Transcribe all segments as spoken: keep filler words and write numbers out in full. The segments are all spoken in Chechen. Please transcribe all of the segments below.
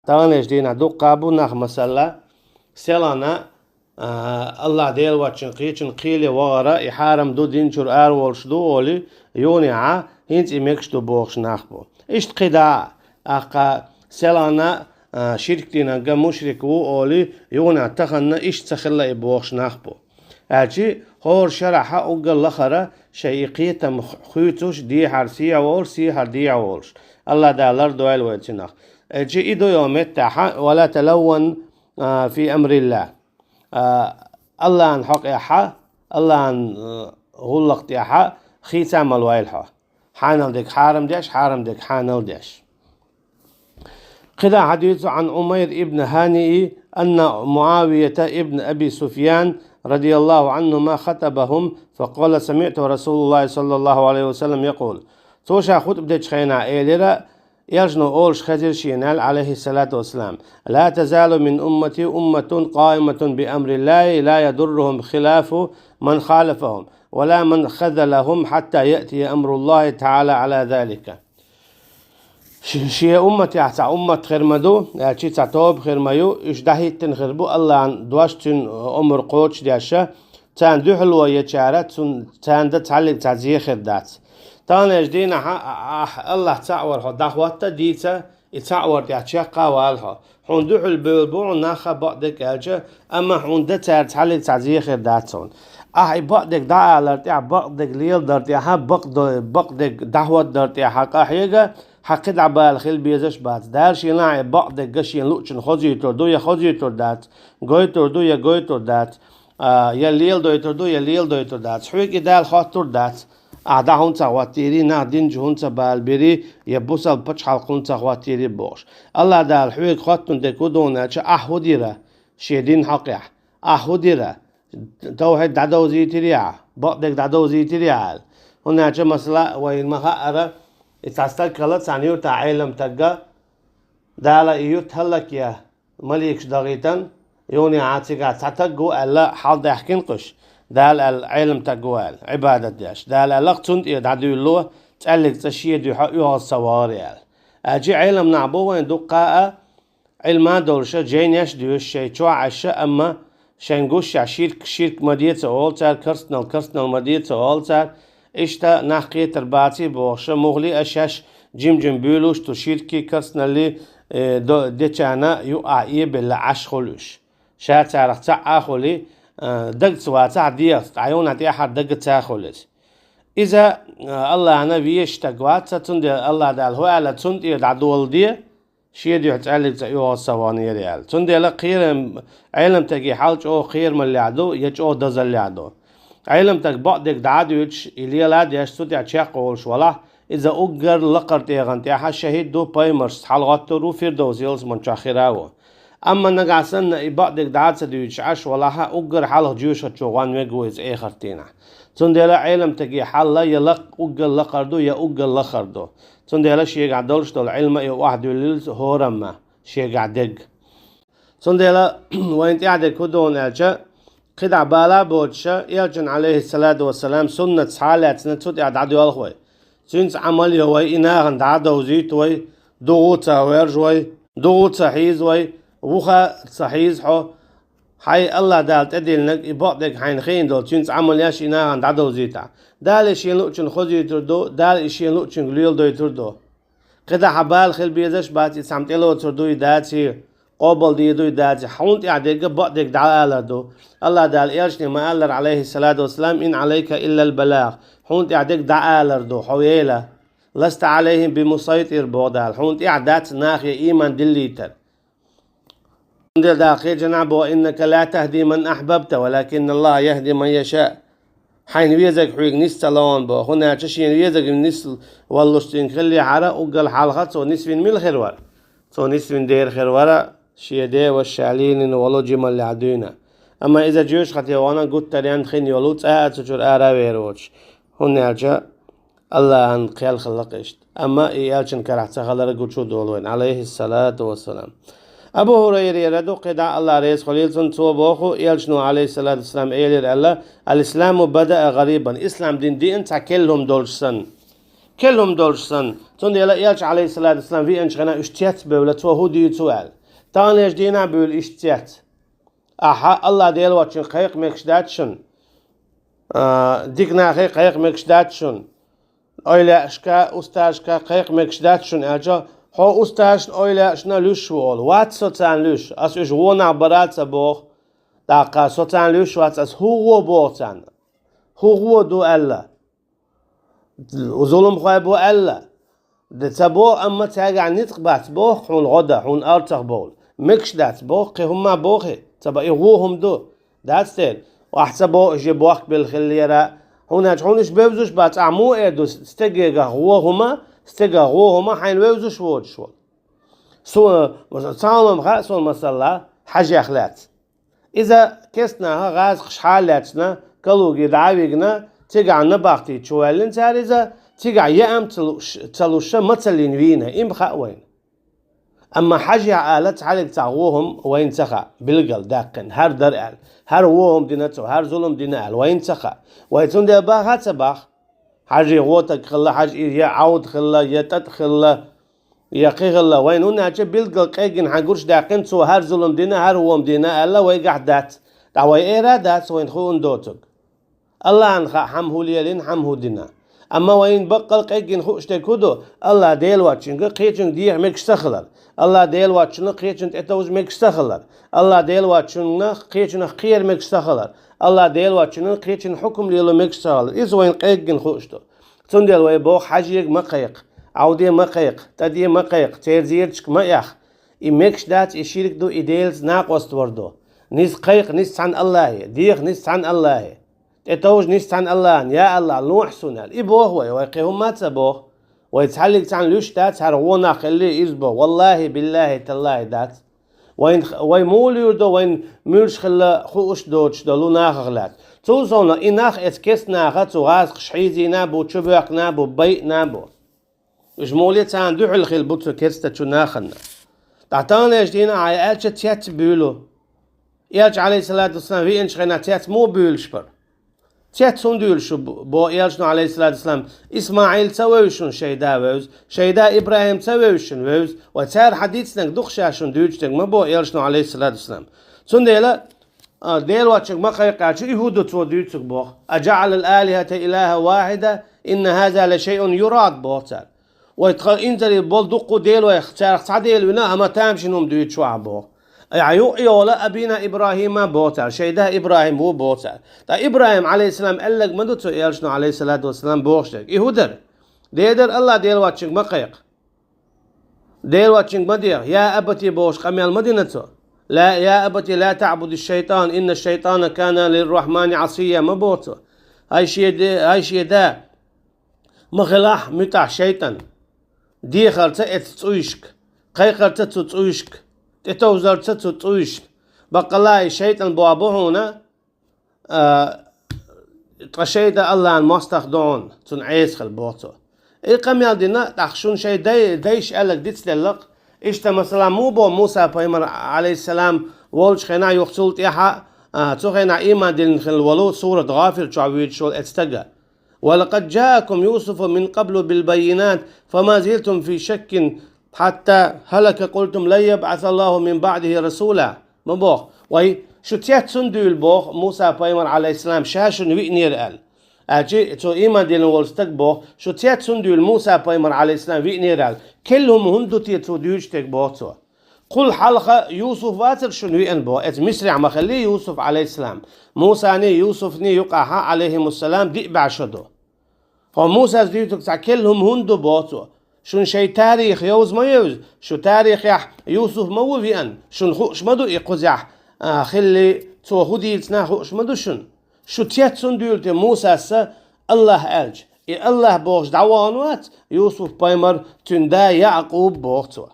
Таханлерчу дийнахь дуккха бу нах, масала, селхана, а, Аллах Дела воцчун кхечун кхеле вахара, и хьарам ду, дин чуьра араволуш ду олий, юханехьа хӀинца и мегаш ду бохуш нах бу. Иштта кхидӀа а, аккха, селхана, а, ширк динарг мушрик ву олий, юханехьа тахана иштта ца хилла и бохуш нах бу. Аьлча, хӀора шарахь уггар лахара шайн и кхетам хуьйцуш, дехьара сехьа волуш, сехьара дехьа волуш. Аллах Дала лардойла вай цунах. Аьлча, и ду йо меттехьа, «Ва ла талавван, а, фи амриллах». А, Аллахьан хьокъехьа, Аллахьан, а, гӀуллакх тӀехьа хийца ма лойла хьо. Хьанал дерг хьарам деш, хьарам дерг хьанал деш. КхидӀа хьадийцу عن عمير بن هانئ أن معاوية بن أبي سفيان رضي الله عنهما خطبهم فقال: سمعت رسول الله صلى الله عليه وسلم يقول. Цо ша хутба дечу хенахь элира, элчано олуш хезира шена аьлла, عليه الصلاة والسلام: لا تزال من أمتي أمة قائمة بأمر الله لا يضرهم خلاف من خالفهم ولا من خذلهم حتى يأتي أمر الله تعالى على ذلك. Ш-, шен умматехь цхьа уммат хир ма ду, аьлча цхьа тоба хир ма ю, уьш дӀахӀиттина хир бу Аллахьан дош, цуьнан омра кхочушдеш, царна дуьхьало ечара, цун-, царна дан цхьаьллиг цхьа зе хир дац. Таханлерчу дийнахьа, а-, ахь Аллахь цхьаъ вар хьо дӀахӀотта а дийца, и цхьаъ вар тӀехь чекх а вала хьо. Хьуна дуьхьал бевлла бу хьуна нах а бакъдерг аьлча, амма хьуна дан цара цхьаьллиг цхьа зе хир дац хьуна. Ахь и бакъдерг дӀаалар тӀехь, бакъдерг леладар тӀехьа, бакъдо-, бакъдерг дӀахӀоттадар тӀехьа къахьега, хьан кхидӀа бала хила безаш а бац. Дала шена и бакъдерг шена луъучунна хозуьйтур ду я хозуьйтур дац, гойтур ду я гойтур дац, а, я леладойтур ду, я леладойтур дац. Хьоьга и Дала хоттур дац. Ахь дӀа хӀунда ца хӀоттийрий, нах дин чу хӀунда ца балабирий, я бусалба пачхьалкх хӀунда ца хӀоттийрий бохуш. Аллах Дала хьоьга хоттун дерг хӀун ду аьлча, ахь хӀун дира шен дин хьокъехь? Ахь хӀун дира? Тавхьид дӀадовзийтирий ахь? Бакъдерг дӀадовзийтирий ахь аьлла? ХӀунда аьлча, масала, вайна ма хаъара, и цхьа стаг хилла цхьана юьртахь Ӏелам тагга, Дала и юрт хӀаллакъя, маликаш дахийтина, юханехьа цигахь цхьа таг ву аьлла, хьалдаьхкина кхуьш, Дала аьлла, Ӏелам таг ву аьлла, Ӏибадат деш. Дала аьлла-кх, цунна тӀера дӀадуьйлало, цӀаьллиг цӀа шен дуьхьа оьгӀаз ца вахара аьлла. Аьлча Ӏелам нах бу вайн дуккха а, Ӏилма а долуша, жайнеш а доьшуш, шайн чохь Ӏаьшша, амма шайн гушшехь ширк, ширк ма де ца олу цара, карстанал, карстанал ма де ца олу цара, иштта нах кхетар баций бохуша, муххале а шаьш жим-жим буьйлуш ду ширки, карсналли, э, до-, дечарна юкъахь эбелла Ӏаш хуьлу уьш. Ша царах цхьаъ а хуьлий, э, дага ца вацахь а дегӀаца, ткъа юханехьа тӀаьххьара дага ца хуьлу иза. Иза, э, Аллахьна везаш стаг вац, цундела Аллах Дала хӀун аьлла, цунна тӀера дӀадоладе, шен дуьхьа цӀаьллиг цӀа оьгӀаз ца ваханера аьлла. Цундела кхерам, Ӏелам тагий хьал чӀогӀа кхерамаллехь ду, я чӀогӀа дозаллехь ду. Ӏелам таг бакъдерг дӀа а дуьйцуш, и лела а деш, цу тӀехь чекхволуш валахь, иза уггар лакхара тӀегӀан тӀехьа шахӀид ду, пайхамаршца хьалагӀоттур ву, Фирдовс ялсамани чохь хир а ву. Амма нагахь санна и бакъдерг дӀа а ца дуьйцуш Ӏаш валахь, уггар хьалха жоьжахати чу гӀон вег ву иза эхарт дийнахь. Цундела Ӏелам тагий хьал я лакх-, уггар лакхара ду, я уггар лахара ду. Цундела шегахь долуш долу Ӏилма и охьадуьллуьйту хӀорамма шегахь дерг. Цундела вайн тӀехь дерг хӀун ду аьлча, кхидӀа бала а боцуша, элчан, Ӏалайхиссалату вассалам, суннат схьа а лаьцна цу тӀехь дӀадоьлху вай. Цуьнца Ӏамал а йо вай, и нахана дӀа а довзуьйту вай, догӀа а ца гӀоьржу вай, догӀа а ца хьийза вай, вуха а ца хьийза хьо, хьайн Аллах Дала тӀедиллинарг и бакъдерг хьайна хиъна долу, цуьнца Ӏамал еш и нахана дӀадовзуьйтахь. Дала и шена луъучунна хозуьйтур ду, Дала и шена луъучуьнга леладойтур ду. КхидӀа хьан бала хила безаш а бац, и цхьамма тӀелоцур дуй даций, къобалдийр дуй даций, хьуна тӀехь дерг бакъдерг дӀа а алар ду. Аллах Дала элчане ма-аллара, Ӏалайхиссалату вассалам: «Ин Ӏалайка иллал балагӀ». Хьуна тӀехь дерг дӀа а алар ду, хьо вела. «Ласта Ӏалайхим бимусайтӀир», боху Дала, хьуна тӀехь дац нахе ийман диллийтар. Цундела Дала кхечанхьа боху: «Иннака ла тахди ман ахьбабта, валакинналлаха яхди ман яша». Хьайна везарг хьоьга нис ца ло боху, хӀунда аьлча шена везарг нис валлуш цуьнга хиллехьара, уггар хьалха цо нисвина мила хир вара? Цо нисвина дера хир вара, шен ден ваша ша лелийна волу жималлехь дуьйна. Амма иза жоьжахати вахана гуттаренна хин йолу, цкъа а цу чуьра ара а вер воцуш. ХӀунда аьлча Аллахьан кхел хилла-кх иштта. Амма и элчан карахь ца хилар гучу а долу вайна, Ӏалайхиссалату вассалам. Абу ХӀурайрера ду, кхидӀа, Аллах реза хуьлийла цунна, цо боху, элчано, Ӏалайхиссалату вассалам, элира аьлла: «Ал-исламу бадаъа гӀарибан». Ислам дин диъна цхьа керла хӀума долуш санна. Керла хӀума долуш санна, цундела Элча, Ӏалайхиссалату вассалам, веанчу хенахь уьш цец бевлла, цо хӀун дуьйцу аьлла. Таханлерчу дийнахь а буьйлу иштта цец. Ахьа, Аллах Дела воцчуьнга кхайкха мегаш дац шуна, а, дика нахе кхайкха мегаш дац шуна, эвлаяашка, устазашка кхайкха мегаш дац шуна аьлча, хьо устазашна, эвлаяашна луьйш ву олу. Вац со царна луьйш, ас уьш вон нах бара ца боху. ТӀаккха со царна луьйш вац, ас хӀун вон боху царна? ХӀун вон ду аьлла? Зуламхой бу аьлла. Де ца боху, амма цаьргахь ницкъ бац боху хьуна гӀо дан, хьуна арцах бовла. Мегаш дац боху, кхин хӀумма бохий, ца бан и вон хӀума ду. Дац дера, ахь ца боху, же бохк белла хиллера, хӀунда аьлча хьуна уьш бевзаш бац, ахь муха эр ду стегегахь вон хӀума, стегах вон хӀума хьайна вевзаш воцуш волу. Со, цхьа хӀума хаьа суна, масала, хьаьжех лаьцна. Иза керста наха гӀазакхаш хьалаьцна, Калуге дӀа а вигна, цигахь набахти чу ваьллина цара иза, цигахь яам ца луш, ца луша ма ца лин вийна, им хаьа вайна. Амма хьаьжех ала цхьаьллиг цхьа вон хӀума вайна ца хаьа, билггал даьккхина, хӀара дара аьлла, хӀара вон хӀума дина цо, хӀара зулам дина аьлла, вайна ца хаьа. Вай цундела баха а ца баха. Хьаьжий гӀотаг хилла, хьаьжий я Ӏовда хилла, я тӀатӀа хилла, я кхин хилла, вайна хӀунда аьлча билггал къеггина хьан гуш даьккхина, цо хӀара зулам дина, хӀара вон хӀума дина аьлла, вайгахь дац. ТӀаккха вай эр а дац, вайна хууна доцург. Аллахьна хаьа, хьан хӀун лелийна, хьан хӀун дина. Амма вайна баккъал къеггина хууш дерг хӀун ду? Аллах Дела воцчуьнга кхечуьнга деха мегаш ца хилар. Аллах Дела воцчунна кхечунна тӀетовжа мегаш ца хилар. Аллах Дела воцчунна кхечунах кхера мегаш ца хилар. Аллах Дела воцчунна кхечунна хьукум лело мегаш ца хилар. Иза вайна къеггина хууш ду. Цундела вай боху: хьаьжега ма кхайкха, Ӏовде ма кхайкха, тӀаде ма кхайкха, церан зераташка ма эхь. И мегаш дац, и ширк ду, и Делаца накъост вар ду. Низ кхайкха низ цхьана Аллахе, деха низ цхьана Аллахе. ТӀетовжа низ цхьана Аллахьна, я Аллах, лохьа суна аьлла. И боху вай, вай кхин хӀумма а ца боху. Вай цхьаьллиг цхьаьна луьйш дац, хӀара вон нах хилла иза боху. Валлахи, биллахи, таллахи дац. Вайн, вай муха луьйр ду, вайн муьлш хилла хууш доцуш долу нахах лаьцна. Цул совнах и нах эцу керста наха цу гӀазакхаш хьийзийна а бу, чубоьхкина а бу, байина а бу. Уьш муха ле царна дуьхьал хилла бу цу керстачу нахана. ТӀаккха таханлерчу дийнахь а аьлча цец буьйлу. Элча, Ӏалайхиссалату вассалам, веанчу хенахь цец муха буьйлуш бара? Цец хӀунда дуьйлуш шу бу-, боху Элчано, Ӏалайхиссалату вассалам, Исмаил ца вевза шуна шайн да вевза, шайн да ИбрахӀим ца вевза шуна вевза, вай цара хьан дицнарг ду-кх ша шуна дуьйцуш дерг ма боху Элчано, Ӏалайхиссалату вассалам. Цундела, а, Дела воцчуьнга ма кхайкха аьлча, и хӀун ду цо дуьйцург боху. «أجعل الآلهة إلها واحدا إن هذا لشيء يراد», боху цара. Вай тхан инзаре болу дуккха а дела вайх, царах цхьа дела вина, амма тамашийна хӀума дуьйцуш ву ахь боху. Ахьа юкъа йолу абийна ИбрахӀима боху цара, шайн да ИбрахӀим ву боху цара. Ткъа ИбрахӀим, Ӏалайхиссалам, аьлларг ма ду цо Элчано, Ӏалайхиссалату вассалам, бохуш дерг. И хӀун дара? Дедар Аллах Дела воцчуьнга ма кхайкха. Дела воцчуьнга ма деха, «يا أبت» бохуш къамел ма дина цо. «لا، يا أبت لا تعبد الشيطان إن الشيطان كان للرحمن عصيا» ма боху цо. ХӀай шен де-, хӀай шен да, ма хилахь муьтӀахь шайтӀан. Дехарца эцу цӀуйшка, кхайкхарца цу цӀуйшка, тӀетовжарца цу цӀуйшка. Баккъалла и шайтӀан боху бу хьуна, а, ткъа шайтӀа Аллахьан мостагӀа ду хьуна, цунна Ӏеса хила боху цо. И къамел дина, тӀаккха шуна шайн дай-, дайша аьлларг дицделла-кх. Иштта, масала, муха боху Муса пайхамар, Ӏалайхиссалам, волчу хенахь, юха цул тӀаьхьа, а, цу хенахь ийман диллина хилла волу, сурат ГӀафир чохь вуьйцуш волу эцу стага. «ولقد جاءكم يوسف من قبل بالبينات فما زلتم في شك حتى هلك قلتم لن يبعث الله من بعده رسولا». Ма боху, вай, шу цец хӀунда дуьйлу боху Муса пайхамар, Ӏалайхиссалам, ша шуна виънера аьлла. Аьлча цо ийман диллина волу стаг боху, шу цец хӀунда дуьйлу Муса пайхамар, Ӏалайхиссалам, виънера аьлла. Керла хӀума хӀунда ду те цо дуьйцуш дерг боху цо. Кхул хьалха Юсуф вацара шуна веана боху, эцу Мисрехь ма хиллий Юсуф, Ӏалайхиссалам. Мусаний, Юсуфний юкъахьа, Ӏалайхимуссалам, диъ бӀе шо ду. Хьо Мусас дуьйцург цхьа керла хӀума хӀунда ду боху цо. Шуна шайн тарих йовза ма йевза, шу тарихехь Юсуф ма ву веана, шуна хууш ма ду и кхузахь, а, хилли, цо хӀун дийцина хууш ма ду шуна. Шу цец хӀунда дуьйлу те Мусас, Аллах аьлча, и Аллах бохуш дӀавахана вац, Юсуф пайхамар, цуьнан да Якъуб боху цо.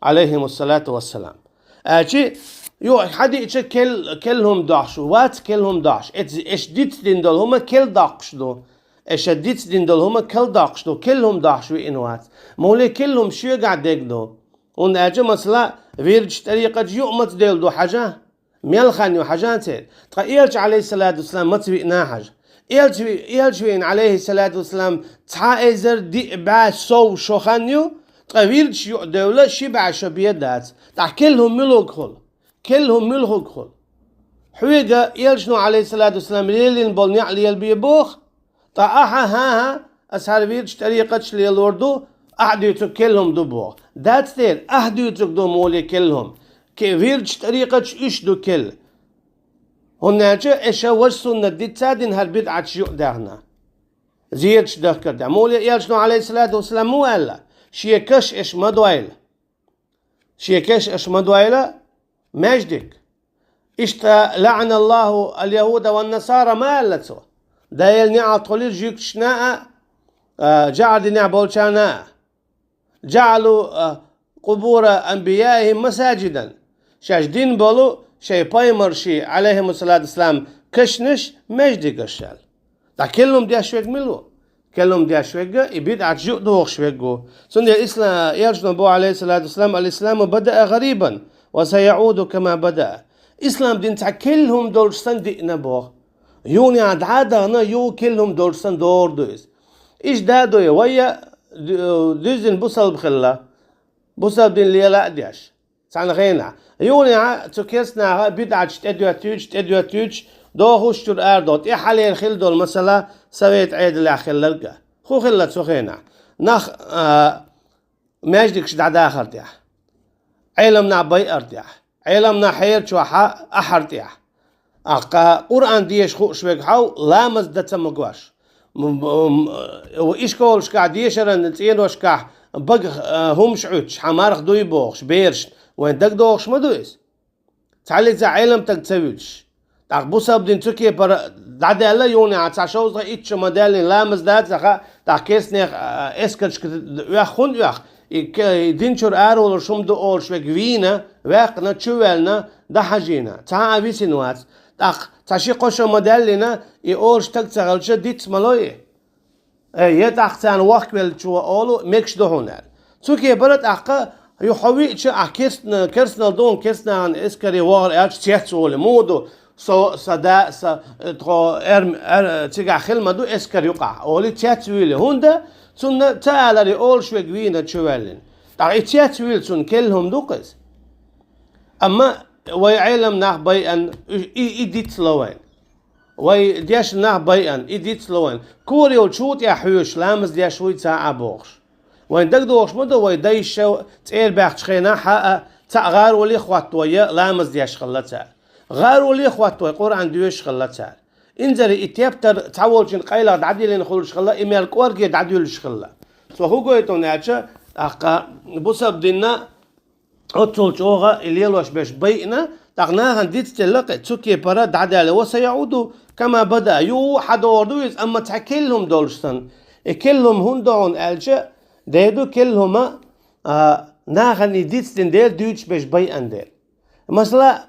Ӏалайхимуссалату вассалам. Аьлча, юха хьадиъча кел-, керла хӀума дохьуш ву, вац керла хӀума дохьуш. Эц-, эш дицдина долу хӀума керла доккхуш ду. Эша дицдина долу хӀума керла доккхуш ду, керла хӀума дохьуш виъна вац. Муха ле керла хӀума шуьгахь дерг ду. ХӀунда аьлча, масала, вирдаш тӀарикъаташ юкъамаца девлла ду хьажа, мел хан ю хьажа церан. Ткъа Элча, Ӏалайхиссалату вассалам, маца виъна хьажа. Элча-, Элча вийна, Ӏалайхи салату вассалам, цхьа эзар диъ бӀаь сов шо хан ю, ткъа вирдаш юкъе девлла ши бӀаь шо бен дац. ТӀаккха кел хӀума муьлха хуьлу? Кел хӀума муьлха хуьлу? Хьоьга Элчано, Ӏалайхи салату вассалам, лелийна болу некъ лелабе боху, ткъа ахьа, хӀан-хӀа, аса хӀара вирдаш тӀарикъаташ лелор ду, ахьа дуьйцург кел хӀума ду боху. Дац дера, ахьа дуьйцург ду муьлха кел хӀума. Ке-, вирдаш тӀарикъаташ уьш ду кел. ХӀунда аьлча аша важа суннат диц а дина, хӀара бидӀаташ юкъа даьхна, зераш дахкар даьхна. Муьлха Элчано, Ӏалайхи салату вассалам, муха аьлла: «Шен каш аша ма дойла. Шен каш аша ма дойла маьждиг». Иштта: «ЛаӀаналлаху аль-яхӀуда ван-насара», ма аьлла цо. Делан неӀалт хуьлийла жуьгташна а, а, жӀаьра динехь болчарна а. «ЖаӀалу, а, къубура анбияихим масаджидан». Шаьш дина болу шайн пайхамаршийн, Ӏалайхиму салату вассалам, кашнаш маьждигаш аьлла. ТӀаккха кел хӀума деш верг мила ву? Кел хӀума деш верг и бидӀаташ юкъа дохуш верг ву. Цундела исла-, Элчано боху, Ӏалайхи салату вассалам: «Аль-исламу бадаа гӀарибан ва саяӀуду кама бадаа». Ислам дин цхьа кел хӀума долуш санна диъна боху. Юха дӀа а дахана, юха кел хӀума долуш санна догӀур ду иза. Иштта да а дуй, вай а ду-, дуьззина бусалба хилла, бусалба дин лела а деш цхьана хенахь. Юха цу керстанаха бидӀаташ тӀедоьттуьйтуш, тӀедоьттуьйтуш, дохуш чуьра арадоху. ТӀаьххьалера хилла долу масала совет Ӏедалехь хилларг а. ХӀун хилла цу хенахь? Нах, а, маьждигаш дӀадахар тӀехь, Ӏелам нах байар тӀехь, Ӏелам нах хьерачохь ахьар тӀехь. Аккха Къуръан деша хууш верг хьов, ламаз дан ца магош. М-, м-, м-, ишколашкахь, дешаран цӀеношкахь бага, а, хӀумаш Ӏуьттуш, хьан марха дуй бохуш, берашна, вайн дагадогӀуш ма ду иза? Цхьаллица Ӏелам стаг ца вуьтуш. ТӀаккха бусалба дин цу кепара дӀадаьлла юха, цхьа шовзткъе итт шо ма-даьллина ламаз дан а ца хаьа, тӀаккха керстанех, а, эскаршка оьхна хӀунда оьху? И ке-, и дин чуьра аравалуш хӀума ду олуш верг вийна, ваьккхина, чувоьллина, дӀахьажийна, цхьа а висина вац. ТӀаккха цхьа ши-кхо шо ма-даьллина, и олуш стаг ца хилча, диц ма ло и. Э, я тӀаккха царна вохкавеллачо олу, мегаш ду хьуна аьлла. Цу кепара тӀаккха, юха хьо виъча, ахь керстна-, керстанал ду хьуна, керстанахана эскаре вахара аьлча, цец олий. Муха ду, со, сан да, сан, э, тхо эр-, эр-, цигахь хила ма ду эскар юкъахь олий, цец вуьйлий. ХӀунда? Цунна ца аларе олуш верг вийна, чувоьллина. ТӀаккха и цец вуьйлу цунна кел хӀума ду-кх иза. Амма вай Ӏелам нах байъан, и, и, и диц ло вайн. Вай дешна нах байъан, и диц ло вайн. Кора йолчу тӀехь хьоьжуш, ламаз деш вуй цхьа а бохуш. Вайн дагадогӀуш ма ду, вай дайша цӀера баьхчу хенахь а, цхьаъ гӀароле а хӀоттавой, ламаз деш хилла цара. ГӀароле а хӀоттавой, Къуръан доьшуш хилла цара. Инзаре и тептар цхьаволчун къайлаха дӀадиллина хуьлуш хилла, и мел кӀорге дӀадуьллуш хилла. Цо хӀун гойту аьлча, тӀаккха бусалба динна оццул чӀогӀа и лелош берш байъина, тӀаккха нахана дицделла-кх, цу кепара дӀадаьлла, ва саяӀуду кама бадаа. Юха хьадогӀур ду иза, амма цхьа кел хӀума долуш санна. И кел хӀума хӀунда ду хьуна аьлча, дер ду кел хӀума, а, нахана и дицдина дела, дуьйцуш берш байъина дела. Масала,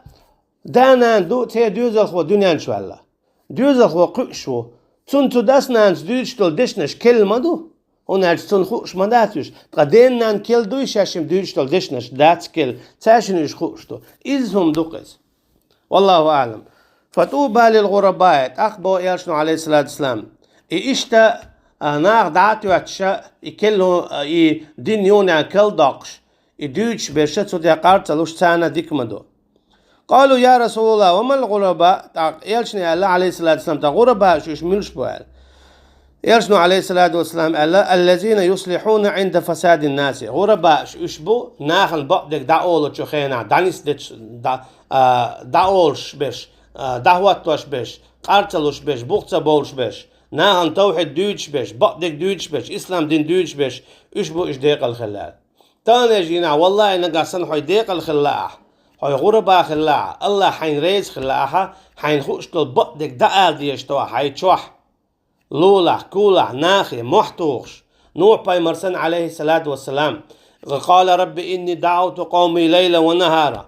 да-нана ду, церан доьзалхо дуьнен чу ваьлла. Доьзалхо кхуьуш ву. Цунна цу дас-нанас дуьйцуш долу дешнаш кел ма ду. ХӀунда аьлча цунна хууш ма дац уьш. Ткъа ден-нанна кел дуй шаьш шимма дуьйцуш долу дешнаш? Дац кел. Цаьршинна уьш хууш ду. Иза хӀума ду-кх иза. Валлаху аълам. Фатуба лил гӀурабаи, тӀаккха боху Элчано, Ӏалайхиссалату вассалам. И иштта, а, нах дӀа а тоьттуш, и кел хӀу-, а, и дин юха кел доккхуш, и дуьйцуш берш цу тӀе къар ца луш, царна дика ма ду. Къалу: «Я Расулаллах, ва мал гӀураба?» ТӀаккха Элчане аьлла, Ӏалайхиссалату вассалам, тӀаккха гӀурабааш уьш муьлш бу аьлла. Элчано, Ӏалайхиссалату вассалам, аьлла: «Аллазина юслихьуна Ӏинда фасадин наси». ГӀурабааш уьш бу, нахана бакъдерг дӀаолучу хенахь, дӀанисдечу, дӀа-, а, дӀаолуш берш, а, дӀахӀоттош берш, къар ца луш берш, бух ца бовлуш берш, нахана тавхьид дуьйцуш берш, бакъдерг дуьйцуш берш, ислам дин дуьйцуш берш, уьш бу уьш декъала хилла аьлла. Таханлерчу дийнахь, валлахӀи, нагахь санна хьо декъала хилла ахь, хьо гӀураба хилла ахь, АллахӀ хьайна реза хилла ахь, хьайна хууш долу бакъдерг дӀаала дезаш ду ахь хьайн чохь, лулахь, кулахь, нахе, мохь тухуш. Нухь-пайхамар санна, Ӏалайхиссалату вассалам: «Къала рабби инни даӀавту къавми лайла ва нахара».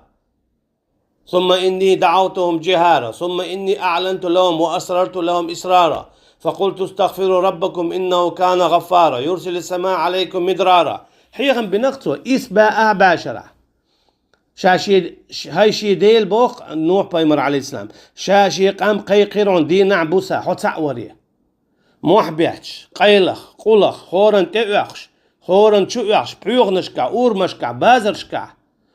«Сумма инни даӀавтухум жихара, сумма инни аъланту лахум ва асрарту лахум исрара, факъулту астагъфиру раббакум иннаху кана гъаффара, юрсилис самаа Ӏалайкум мидрара». Хьехам бина-кх цо, исс бӀе ахь бӀешарахь. Ша шен, ш-, хӀай шен Дела, боху Нухь-пайхамар, Ӏалайхиссалам, ша шен къам кхайкхира хьуна дийнахь, буса, хьо цхьаъ варе. Мохь бетташ, къайлах, къулах, хӀоранна тӀеоьхуш, хӀоранна чуоьхуш, пхьоьханашкахь, урамашкахь, базаршкахь,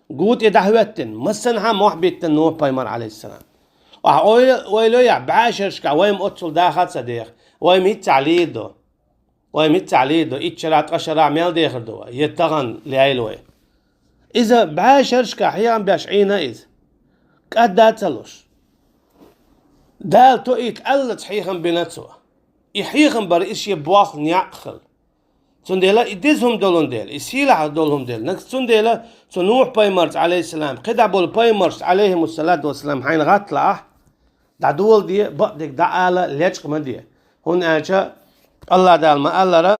гу тӀе дӀахӀоьттина, массанхьа мохь биттина Нухь-пайхамар, Ӏалайхиссалам. Ахь ойла, ойла йо ахь, бӀаьшерашкахь вай-м оццул даха а ца деха, вай-м хӀинццехь лийр ду. Вай-м хӀинццехь лийр ду, итт шера, ткъа шера мел дехар ду вай, е тахана лаьйла вай. Иза бӀаьшерашкахь хьехам беш Ӏийна иза. КӀадда а ца луш. Дала тоъийта аьллаца хьехам бина цо. И хьехам бар, иза шен бохла некъ хила. Цундела и деза хӀума долун дела, и сийлахь долу хӀума дела, нагахь цундела цу Нухь-пайхамарца, Ӏалайхиссалам, кхидӀа болу пайхамаршца, Ӏалайхимуссалату вассалам, хьайна гӀатта лаахь, дӀадоладе, бакъдерг дӀаала, лечкъа ма де. ХӀунда аьлча АллахӀ Дала ма-аллара: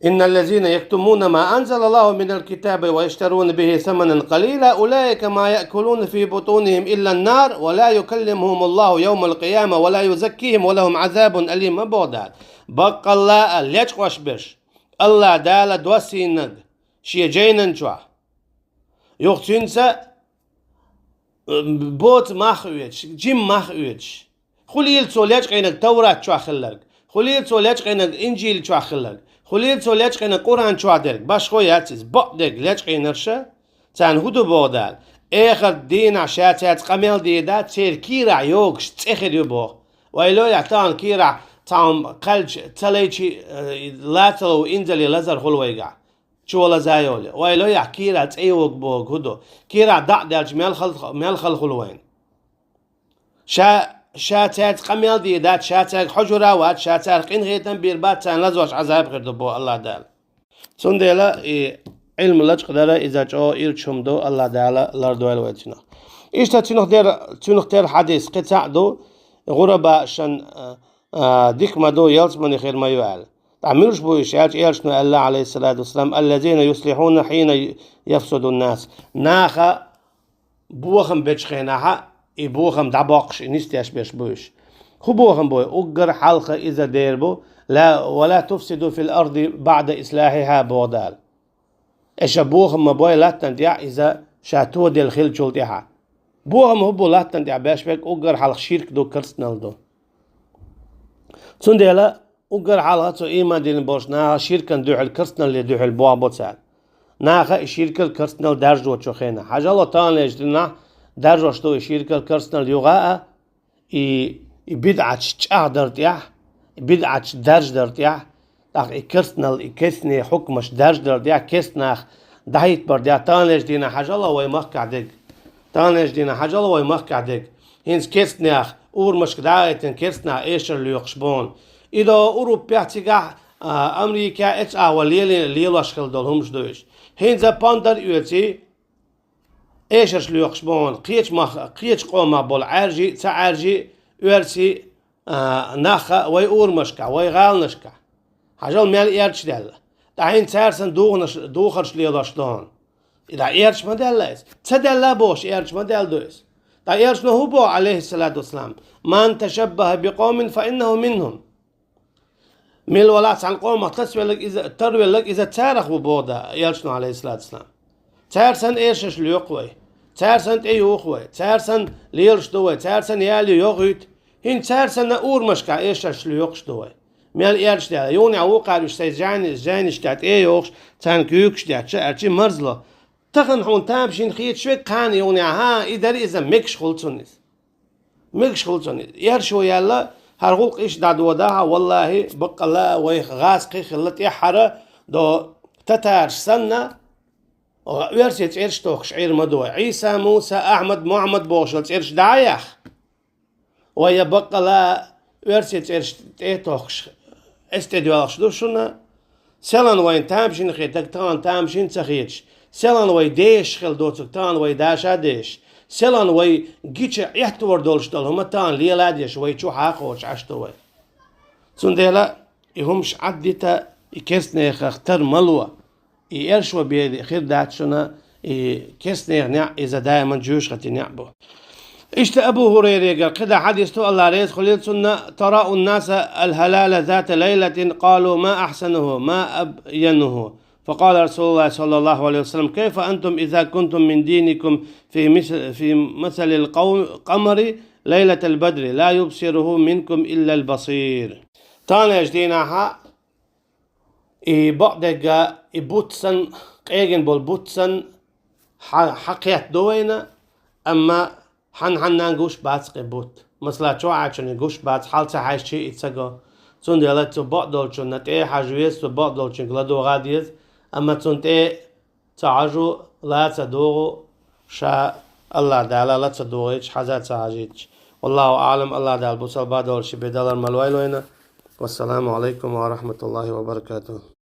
«إن الذين يكتمون ما أنزل الله من الكتاب ويشترون به ثمنا قليلا أولئك ما يأكلون في بطونهم إلا النار ولا يكلمهم الله يوم القيامة ولا يزكيهم ولهم عذاب أليم», ма боху Дала. Баккъалла а лечкъош берш АллахӀ Дала доссийнарг шен жайнан чохь. Юха цуьнца, э, боцу мах а оьцуш, жима мах а оьцуш. Хуьлийла цо лечкъийнарг Таврат чохь хилларг, хуьлийла цо лечкъийнарг Инжил чохь хилларг, хуьлийла цо лечкъийнарг Къуръан чохь дерг, башхо яц иза, бакъдерг лечкъийнарша, царна хӀун ду боху Дала? Эхарт дийнахь ша цаьрца къамел дийр дац, церан кийрахь йогуш цӀе хир ю боху. Вай лоьяхь тахана кийрахь цхьа хӀума кхаьлча, ца лайчи, э, лацало инзале лазар хуьлу вайгахь. Чу лаза йолу. Вай лоьяхь кийрахь цӀе йогу боху хӀун ду? Кийрахь дӀа а даьлча мел хала, мел хала хуьлу вайна? Ша, ша цаьрца къамел дийр дац, ша цаьрга хьожур а вац, ша царах къинхетам бийр бац, царна лазош Ӏазаб хир ду боху АллахӀ Дала. Цундела и Ӏилма лачкъадар иза чӀогӀа ирча хӀума ду, АллахӀ Дала лардойла вай цунах. Иштта цунах тера, цунах тера хьадис кхин цхьаъ ду, гӀураба шан, а, а, дика ма ду, ялсамани хир ма ю аьлла. Ткъа муьлш бу уьш аьлча, Элчано аьлла, Ӏалайхиссалату вассалам: «الذين يصلحون حين يفسد الناس». Наха бохам бечу хенахьа, и бохам дӀабоккхуш, и нисдеш берш бу уьш. ХӀун бохам бу? Уггар хьалха иза дер бу: «لا، ولا تفسدوا في الأرض بعد إصلاحها», боху Дала. Аша бохам ма бой латтана тӀехь иза ша тоделла хиллачул тӀаьхьа. Бохам хӀун бу латтана тӀехь беш берг? Уггар хьалха ширк ду, керстанал ду. Цундела уггар хьалха цу ийман дина болчу наха ширкан дуьхьал, керстаналле дуьхьал бохам бо цара. Наха и ширкал, керстанал даржочу хенахь. Хьажал таханлерчу дийнахь даржош ду и ширкал, керстанал юха а, и, и бидӀаташ чӀагӀдар тӀехь, и бидӀаташ дарждар тӀехь, тӀаккха и керстанал, и керстанийн хьукмаш дарждар тӀехь, керстанах дӀахӀиттабар тӀехь, таханлерчу дийнахь хьажал вай махкахь дерг. Таханлерчу дийнахь хьажал вай махкахь дерг. ХӀинца керстанех, урамашка дӀа а гӀайтина, керстанех эшар лоькхуш бу хьуна. И до Уруппехь цигахь, а, Америкехь эцу агӀор лелий-, лелош хила долу хӀумаш ду уьш. ХӀинца пондар оьций, эшарш лоькхуш бу хьуна, кхечу мах-, кхечу къомах болу Ӏаьржий, ца Ӏаьржий, оьрсий, а, нах а вай урамашкахь, вай гӀаланашкахь. Хьажал мел эрча даьлла. ТӀаккха хӀинца цара санна духанаш, духарш лелош ду хьуна. И дӀа эрча ма даьлла иза. Ца даьлла бохуш, эрча ма даьлла ду иза. ТӀаккха Элчано хӀун боху, Ӏалайхиссалату вассалам? «من تشبه بقوم فإنه منهم». Мила валахь цхьана къомах тасвелларг иза, тарвелларг иза царах ву боху Дала, Элчано, Ӏалайхиссалату вассалам. Цара санна эшарш лоькху вай. Цара санна тӀеюху вай. Цара санна лелаш ду вай. Цара санна ял ю йохуьйту. ХӀинца цара санна урамашкахь эшарш лоькхуш ду вай. Мел эрча даьлла, юханехь вукхара уьш сайн жайни-, жайнашкахь тӀе а йохуш, царна куьйгаш детташ, аьлча марзло. Тахана хьуна тамашийна хеташ верг кхана юханехь, хӀа, и дара иза, мегаш хуьлу цунна иза. Мегаш хуьлу цунна иза. Эршо яьлла, хӀара гӀуллакх иштта дӀадода, хьа, валлахӀи, баккъалла а вайх гӀазкхий хилла тӀаьххьара до татараш санна, оьрсийн цӀераш тохкуш Ӏийр ма ду вай. Ӏийса, Муса, Ахьмад, Мухьаммад бохуш йолу цӀераш дӀа а яьхна. Вай я баккъала оьрсийн цӀераш тӀе а тохкуш, эс тӀе доьлхуш ду шуна. Селан вайна тамашийна хетаг тахана тамашийна ца хеташ, селан вай дешаш хила доцург тахана вай даша а дешаш, селан вай гича эттор долуш долу хӀума тахана лела а деш, вай чу хьакхочуш Ӏаш ду вай. Цундела и хӀумаш Ӏаддита, и керстанехах тар ма ло. И эршо бен хир дац шуна, и керстанех неӀ иза даиман жоьжахатин неӀ бу. Иштта Абу ХӀурайрегара кхидӀа хьадис ду, АллахӀ реза хуьлийла цунна: «تراءى الناس الهلال ذات ليلة، قالوا: ما أحسنه، ما أبينه؟ فقال رسول الله صلى الله عليه وسلم: كيف أنتم إذا كنتم من دينكم في مثل، في مثل القو-، القمر ليلة البدر، لا يبصره منكم إلا البصير». Таханарча дийнахьа и бакъдерг, и бутт санна, къегина бола бутт санна хьа-, хьакхетта ду вайна, амма хьан-хьаннан гуш бац кхы бутт. Масала, чоьхьарчунна гуш бац, хьал ца хьаьжча и ца го. Цундела цу бакъдолчунна тӀе а хьажа веза, цу бакъдолчунга ладувгӀа деза, амма цунна тӀе ца хьажа, ла ца дугӀа, ша АллахӀ Дала ла ца дугӀийташ, хьажа ца хьажийташ. Валлаху аӀлам, АллахӀ Дала бусалба долча бе далар мел вайла вайна. Вассаламу Ӏалайкум ва рахьматуллахӀи ва баракатухӀ.